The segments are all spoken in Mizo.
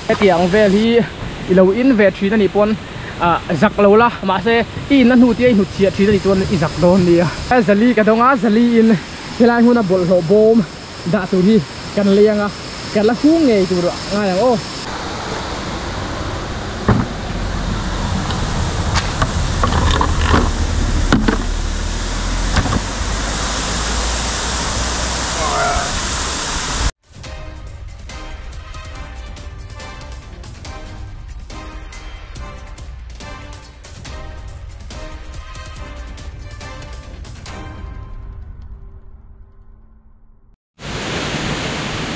Hetiang vel hi i lo in ve thin a nih pawn ah zak lo la mahse i inna hnu tia i hnutchhiah thin a nih chuan i zak dawn nia. Zali ka dawng a, zali in helai hmuna bawlhhlawh bawm dah tur hi kan lei anga kan la hung ngei tur ngai ang aw.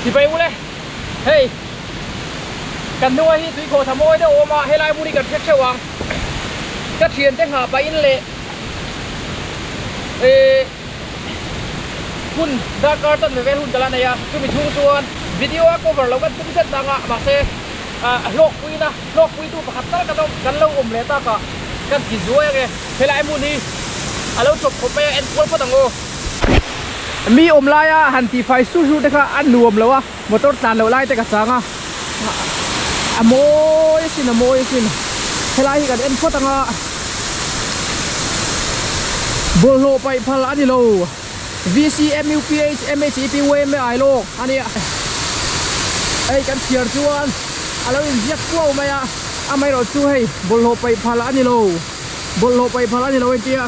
Sipai ule hei kan hnunga hi tui khawh tha mawi deuh a awm a helai hmun hi kan hre theuh ang ka thiante nghah pahin leh eh hun darkar chan ve vel hun ka la nei a chumi chhung chuan video a cover lo kan tum zet dang a mahse ah hlawkpuina hlawkpuitu pakhat tal kan awm kan lo awm leh tak ah kan ti zuai ange helai hmun hi a lo chawp khawp mai a enkual phawt ang aw. Mi awm laia han tihfai sur sur te kha a nuam lo a motor tlan loh lai te ka chang a a mawi asin a mawi asin helai hi kan en phawt ang a bawlhhlawh paih phal a ni lo VCMUPHMHEPYMI lawk a nia hei kan chhiar chuan a lo inziak kuau mai a amaherawh chu hei bawlhhlawh paih phal a ni lo bawlhhlawh paih phal a ni lo entia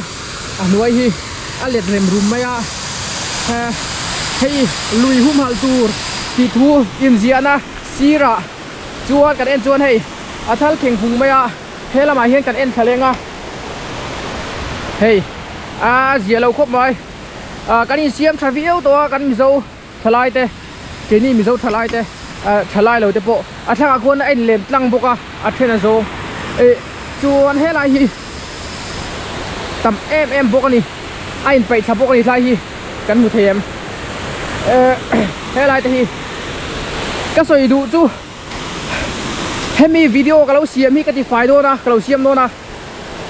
a hnuai hi a let rem rum mai a hei lui humhalh tur tih thu inziahna sirah chuan kan en chuan hei a thal kheng hung mai a he lamah hian kan en thla leng a hei a zia lo khawp mai ah kan insiam tha viau tawh a kan mizo thalai te keini mizo thalai te ah thalai lo te pawh a thlangah khuan a en lem tlang bawk a a then a zawng eh chuan helai hi tam em em bawk a ni a inpaih thla bawk a ni tlai hi kan hmu thei em eh helai te hi ka sawi duh chu hemi video ka lo siam hi ka ti fai dawn a ka lo siam dawn a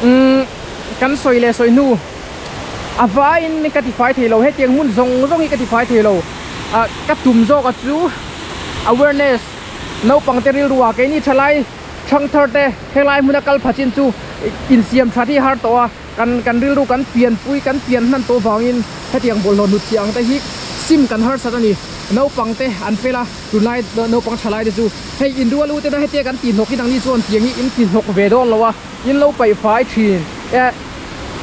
umm kan sawi leh sawi hnu a vaiin ka ti fai thei lo hetiang hmun zawng zawng hi ka ti fai thei lo ah ka tum zawk a chu awareness naupang te rilru ah keini thalai thangthar te helai hmuna kal pha chin chu insiam that hi har tawh a kan kan rilru kan pianpui kan pian hman tawh vangin hetiang bawlhhlawh hnut chhiah ang te hi sim kan harsat a ni naupang te an fel a tunlai naupang tha lai te chu hei inrual u tena hetia kan tih hnawk in ang ni chuan tiang hi in ti hnawk ve dawn lo a in lo paih fai thin eh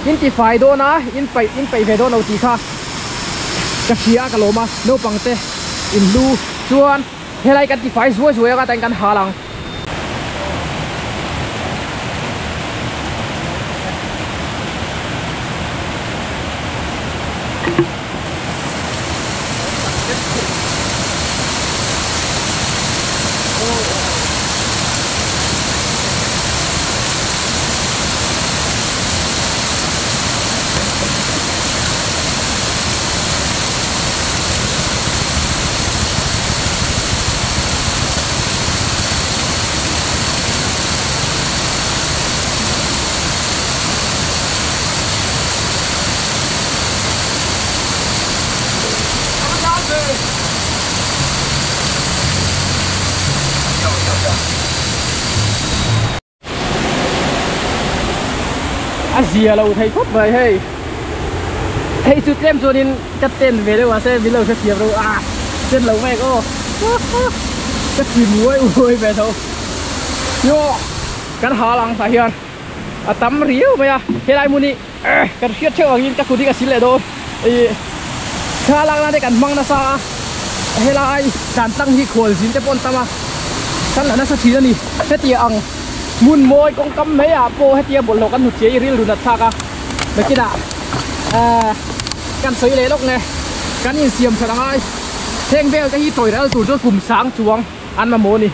in ti fai dawn a in paih in paih ve dawn lo tih kha ka hria a ka lawm a naupang te in hlu chuan helai kan ti fai zuai zuai anga tain kan hal ang. A zia lo thei khawp mai hei hei chu tlem chuanin ka ten ve deuh mahse min lo hrethiam ro a ten lo vek aw ka ti muai muai ve tho yo kan hal ang tah hian a tam riau mai a helai hmun hi kan hriat theuh angin ka kut hi ka sil leh dawn ih thla lak nan te kan hmang nasa a helai dan tlang hi khual zin te pawh an tam a kan la nasa thin a ni hetiang ang hmun mawi kawngkam mai ah pawh hetia bawlhhlawh kan hnutchhiah hi rilru nat thlak a nakinah eh kan sawi leh lawk nge kan insiam that angai heng vel te hi tawi ral tur chuan kum sang chuang an mamawh a ni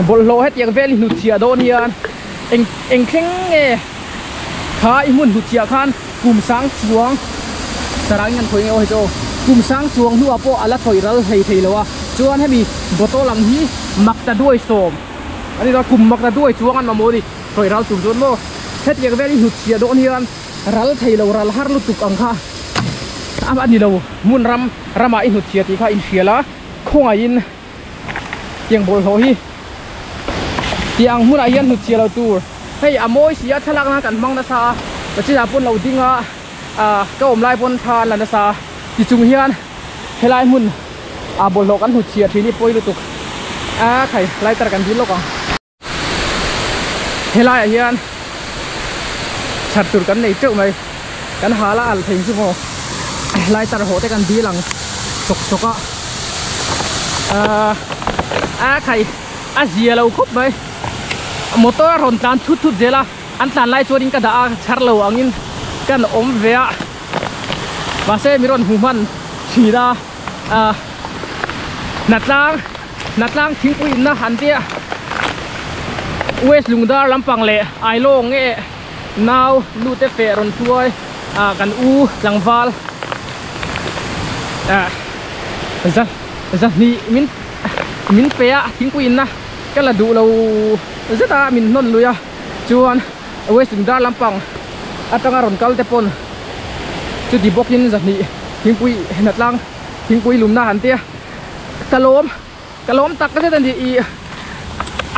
bawlhhlawh hetiang vel hi hnutchhiah dawn hian eng eng thleng nge kha i hmun hnutchhiah khan kum sang chuang sarang in an khawi nge aw hei chu aw kum sang chuang hnuah pawh a la tawih ral hlei thei lo a chuan hemi bottle ang hi makta duai sawm a ni chuan kum makta duai chuang an mamawh a ni tawih ral tur chuan maw hetiang vel hi hnutchhiah dawn hian ral thei lo ral har lutuk ang kha a ni lo hmun ram ramah i hnutchhiah tih kha inhrial a khawngaihin. Tiang bawlhhlawh hi tiang hmunah hian hnut chhia lo tur hei a mawi si a thlalak nan kan hmang nasa a kachinah pawn lo ding a ah ka awm lai pawn thla an la nasa a tichung hian helai hmun ah bawlhhlawh kan hnut chhia thin hi pawi lutuk a khai lighter kan dil lawk ang. Helaiah hian chhar tur kan nei teuh mai kan hal a alh thei chu maw lighter hawh te kan dil ang sawk sawk a ahh a khai a zia lo khawp mai motor a rawn tlan thut thut zel a an tlan lai chuanin ka dah a chhar lo angin kan awm ve a mahse mi rawn hmu hman thin a ahh hnatlang. Hnatlang thingpui inna an tia West Lungdar lampang leh Ailawng nge nau nu te feh rawn hruai ah kan u tlangval ah za zahnih min min pe a thingpui inna ka la duh lo zet a min hnawn lui a chuan West Lungdar lampang atanga rawn kal te pawn chuti bawkin zahnih thingpui hnatlang thingpui lumna an tia. Ka lawm ka lawm tak zet a ni ih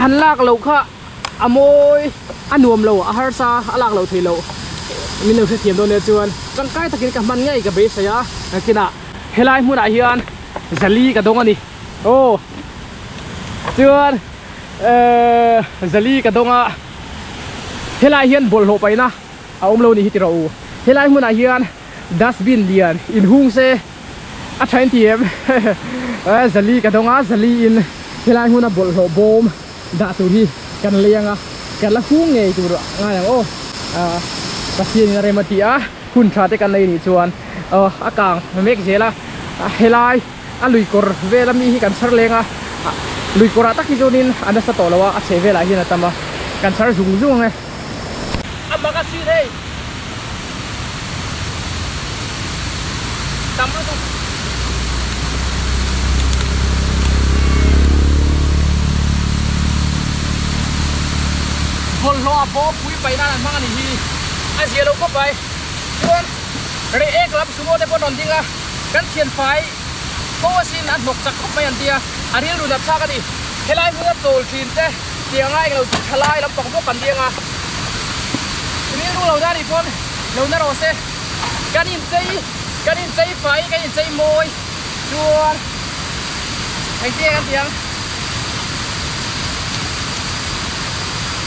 han lak loh kha a mawi a nuam lo a harsa a lak loh theih loh min lo hrethiam dawn nia chuan tangkai takin ka hman ngei ka beisei a nakinah helai hmunah hian zali ka dawng a ni aw chuan ehh zali ka dawng a helai hian bawlhhlawh paihna a awm lo a ni hi ti rawh u helai hmunah hian dustbin lian inhung se. A tha inti em Zali ka dawng a Zali in helai hmuna bawlhhlawh bawm dah tur hi kan lei ang a kan la hung ngei tur ngai ang aw Pathian in a rem a ti a hun tha te kan nei nih chuan aw a kang mek zel a helai a lui kawr vel ami hi kan chhar leng a lui kawr ah tak hi chuan in a nasa tawh lo a a chheh velah hian a tam a kan chhar zung zung ang e. A mak a sin hei. Tam lutuk. Bawlhhlawh a bawm pui paih nan an hmang a nih hi. A zia lo khawp mai. Chuan reh ek lam sumo te pawh an rawn ding a, kan thian fai fo asin a hnawk chak khawp mai an ti a, a rilru nat thlak a ni. Helai hmuna chawl thin te tianga englo ti tha lai lampang bawk an diang a, rilru lo na nih pawn lo na rawh se. Kan inchei kan inchei fai kan inchei mawi chuan engtin nge kan ti ang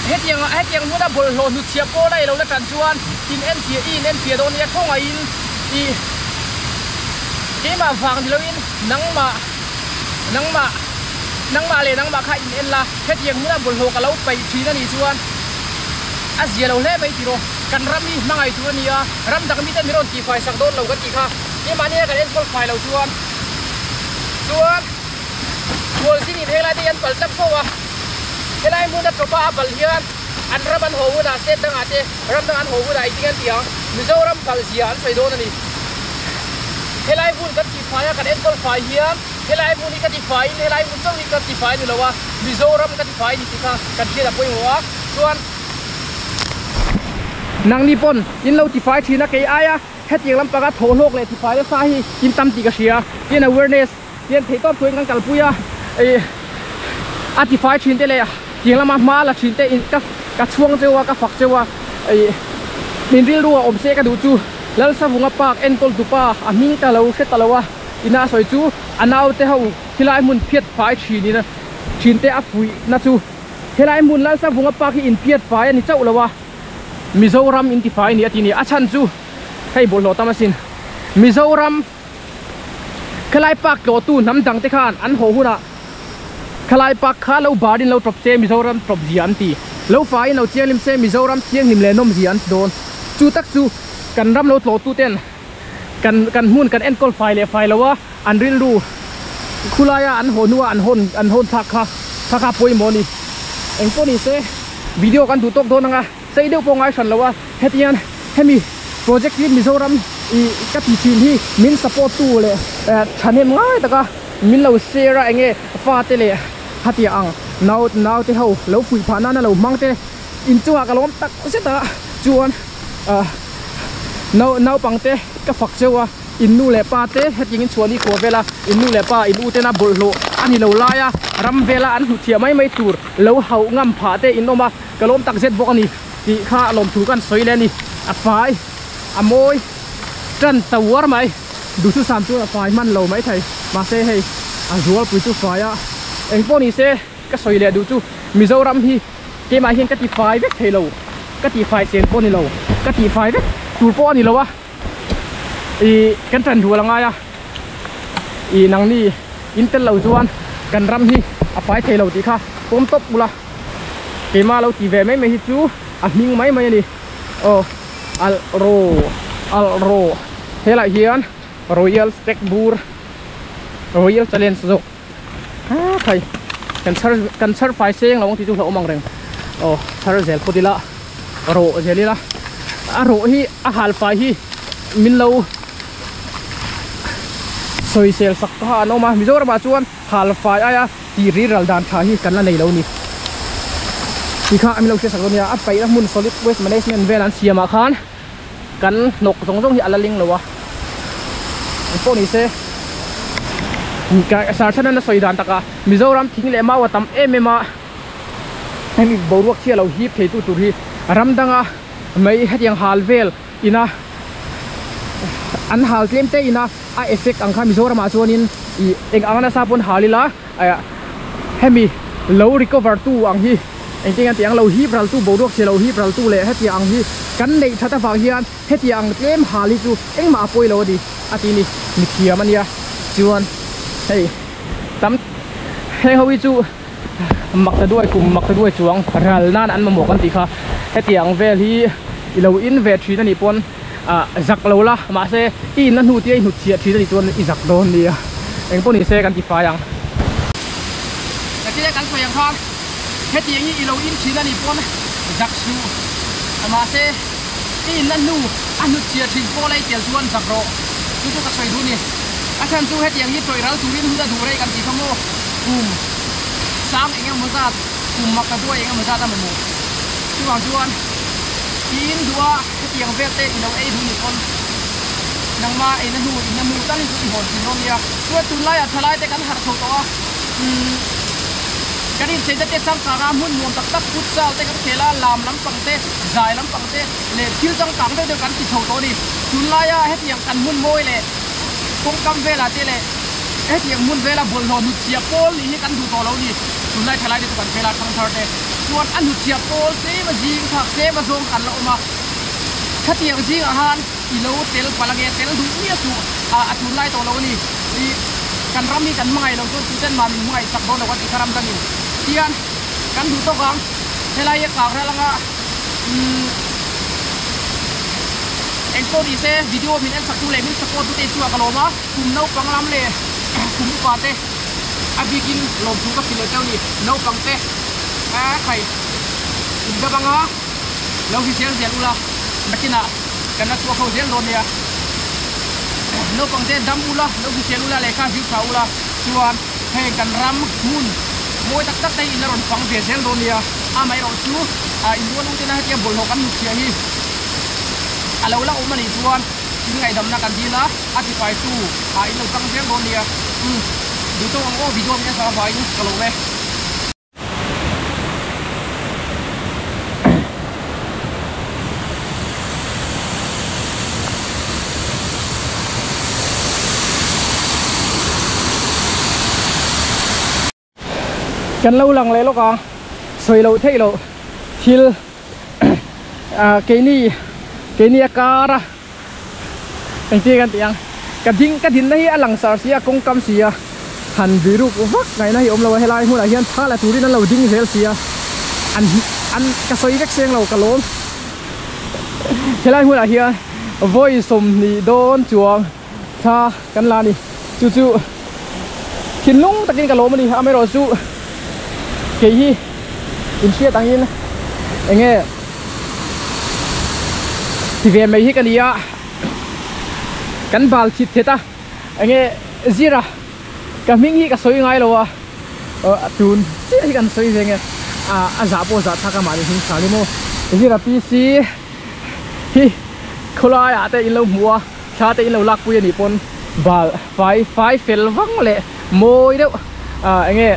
hetiang hetiang hmuna bawlhhlawh hnutchhiah pawl a ilo la tan chuan in enfiah i in enfiah dawn nia khawngaihin ih keimah vang ni loin nangmah nangmah nangmah leh nangmah kha in en la hetiang hmuna bawlhhlawh ka lo paih thin a nih chuan a zia lo hle mai tiraw kan ram hi hmangaih tur a ni a ram dang mite min rawn tihfai sak dawn lo kan tih kha keimahni a kan enkawl fai lo chuan chuan khualzin in helai te hi an pal tlat fo a helai hmuna tawpa a pal hian an ram an haw hunah state dangah te ram dang an haw hunah engtin an ti ang Mizoram pal zia an sawi dawn a ni helai hmun kan tihfai a kan enkawl fai hian helai hmun hi ka tifaiin helai hmun chauh hi ka tifai a ni lo a Mizoram ka tifai a ni tih kha kan hriat a pawimawh a chuan nangni pawn in lo tifai thin a kei aia hetiang lampanga thawhhlawk leh tifai nasa hi in tam tih ka hria tin awareness Tian theih tawp thuin kan kalpui a, ih a tifai thin te leh tiang lama hma la thin te in ka ka chhuang cheu a ka fak cheu a, ih min rilru a awm se ka duh chu Lalsavunga park enkawl tupa a hming ka lo hre ta lo a ina a sawi chu a naute ho khilai hmun phiat fai thin in thin te a fuih na chu helai hmun Lalsavunga park hi in phiat fai a ni chauh lo a Mizoram in tifai a ni a ti a ni a chhan chu hei bawlhhlawh tam asin Mizoram. Khalai park tlawhtu hnam dang te khan an haw hunah khalai park kha lo barin lo tawp se Mizoram tawp zia an ti. Lo faiin lo thianghlim se Mizoram thianghlim leh nawm zia an ti dawn. Chu tak chu kan ram lo tlawhtu ten kan kan hmun kan enkawl fai leh fai lo a an rilru khulaia an haw hnua an hawn an hawn thlak kha kha kha pawimawh a ni. Engpawh ni se video kan duh tawk dawn ang a. Sei deuh pawh ngai hran lo a, hetiang hemi project hi Mizoram ih ka ti thin hi min support tu leh thahnem ngai taka min lo share a enge fate leh hatia ang nau nau te ho lo fuih phah nana lo hmang te inchungah ka lawm tak zet a chuan ah nau naupang te ka fak cheu a. In nu leh pa te hetiang in chhuah ni khua vela in nu leh pa in u tena bawlhhlawh a ni lo laia ram vela an hmu thiah mai mai tur lo hauh ngam phah te in awm a, ka lawm tak zet bawk a ni tih kha lawmthu kan sawi leh a ni. A fai a mawi tan ta uar mai, duhthusam chuan a fai hman lo maithei mahse hei a zualpui chu fai a, engpawh ni se ka sawi leh duh chu Mizoram hi keimah hian ka ti fai vek thei lo, ka ti fai sen pawh a ni lo, ka ti fai vek tur pawh a ni lo a. Ih kan tan rual a ngai a ih nangni in tel lo chuan kan ram hi a fai thei lo tih kha pawm tawp ula keimah lo ti ve mai mai hi chu a hming mai mai a ni aw alh ro alh ro helaiah hian royal stag bur royal challenge zawk ah khai kan chhar kan chhar fai seng lo ang tih chu hlauhawm ang reng aw chhar zel phawt ila rawh zel ila a rawh hi a hal fai hi min lo sawisel sak kha an awm a Mizoram ah chuan hal fai aia tih ri ral dan tha hi kan la nei lo ni tikha min lo hriat sak dawn nia a paihna hmun solid waste management vel an siam ah khan kan hnawk zawng zawng hi a la ling lo a engpawh ni se sarthlan a sawi dan takah Mizoram thing leh mau a tam em em a hemi boruak chhia lo hip thei tu tur hi ram danga mai hetiang hal vel ina an hal tlem te ina a effect ang kha Mizoram ah chuanin ih eng ang nasa pawn hal ila hemi lo recover tu ang hi engtin nge tiang lo hip ral tu boruak chhe lo hip ral tu leh hetiang ang hi kan neih that avang hian hetiang ang tlem hal hi chu engmah a pawi lo a ni a ti ni mithiam a nia chuan hei tam heng ho hi chu mak ta duai kum mak ta duai chuang ral nan an mamawh kan tih kha hetiang vel hi i lo in ve thin a nih pawn ah zak lo la mahse i inna hnu tia i hnut chhiah thin a nih chuan i zak dawn nia engpawh ni se kan ti fai ang. Nakina kan sawi ang khan hetiang hi i lo in thin a nih pawn zak suh mahse i inna hnu a hnut chhiah thin pawh la i tel chuan zak rawh chu chu ka sawi duh a ni a chhan chu hetiang hi tawih ral turin hun a duh rei kan tih kha maw kum sang eng emaw zat kum mak ta duai eng emaw zat a mamawh chuvang chuan i in duh a hetiang vel te i lo ei duh nih pawn nangma eina hnu inna hnu tal hi chu i hawn thin dawn nia chuan tunlaiah thalai te kan harh chho tawh a umm kan incheina te changkang a hmun nuam tak tak futsal te kan khel a lam lampang te zai lampang te leh thil changkang deuh deuh kan ti chho tawh a ni tunlaia hetiang kan hmun mawi leh kawngkam velah te leh hetiang hmun vela bawlhhlawh hnutchhiah pawl nih hi kan duh tawh lo a ni tunlai thalai te chu kan vela thang thar te chuan a hnutchhiah pawl tlem a zing thlak tlem a zawng kan la awm a khatiang zingah khan i lo tel palh ange tel duh miah suh ah a tunlai tawh lo a ni ih kan ram hi kan hmangaih lo chuan tuten mah min hmangaih sak dawn lo kan tih kha ram dangin tian kan duh tawk ang helai hi a kak ral anga umm engpawh ni se video min en sak tu leh min support tu te chungah ka lawm a kum naupang lam leh kum upa te a bikin lawmthu ka hrilh leh teuh a ni naupang te khai in dam anga lo hi zel zel ula nakinah kan la chhuak ho zel dawn nia naupang te dam ula lo hi zel ula lehkha zir tha ula chuan heng kan ram hmun mawi tak tak te hi in la rawn fang ve zel dawn nia amaherawh chu ah in rual u tena hetiang bawlhhlawh kan hnutchhiah hi a lo la awm a nih chuan in ngaihdamna kan dil a a tifai tu ah in lo tang zel dawn nia umm duh tawk ang aw video min en sak avangin ka lawm e. Kan lo lang leh lawk ang sawi loh theih loh thil ah keini keini a kar a engtin kan tih ang ka ding ka dinna hi a lang sar si a kawng kam si a han biruk vak ngaihna hi awm lo a helai hmunah hian thla la turin an lo ding zel si a an an ka sawi vek seng lo ka lawm helai hmunah hian vawi 20 dawn chuang thla kan la a ni chu chu thinlung takin ka lawm a ni amaherawh chu kei hi inhriat angin eng nge ti ve mai hi ka ni a kan bal thit thet a eng nge zira ka hming hi ka sawi ngai lo a a tun chiah hi kan sawi ve nge a zah pawh zah thlak a mahni hming thlak hi maw zira PC hi khawlaiah te in lo hmu a. Thla te in lo lak pui a nih pawn bal fai fai fel vang leh mawi deuh ah enge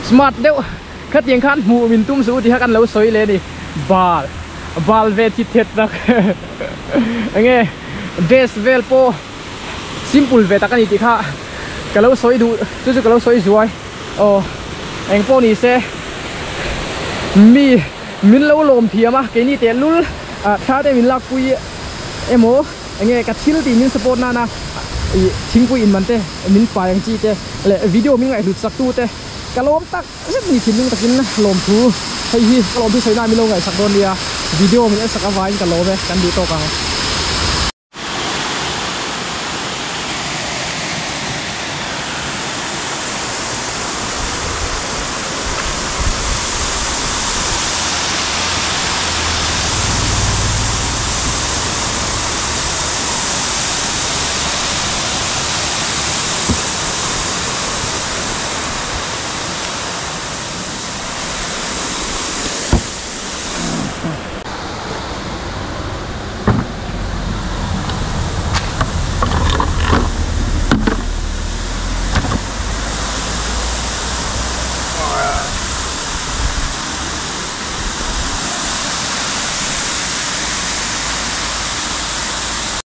smart deuh khatiang khan hmuh min tum suh u tih kha kan lo sawi leh a ni. Bal bal ve thit thet tak enge dress vel pawh simple ve tak a ni tih kha ka lo sawi duh chu chu ka lo sawi zuai aw eng pawh ni se mi min lo lawm thiam a keini teh lul ah thla te min lak pui emaw enge ka thil tih min support nana ih thingpui in man te min pai ang chi te leh video min ngaihhlut sak tu te ka lawm tak zet ni thinlung takin lawm thu hei hi ka lawm thu sawi na min lo ngaihsak dawn nia video min en sak avangin ka lawm e kan duh tawk ang.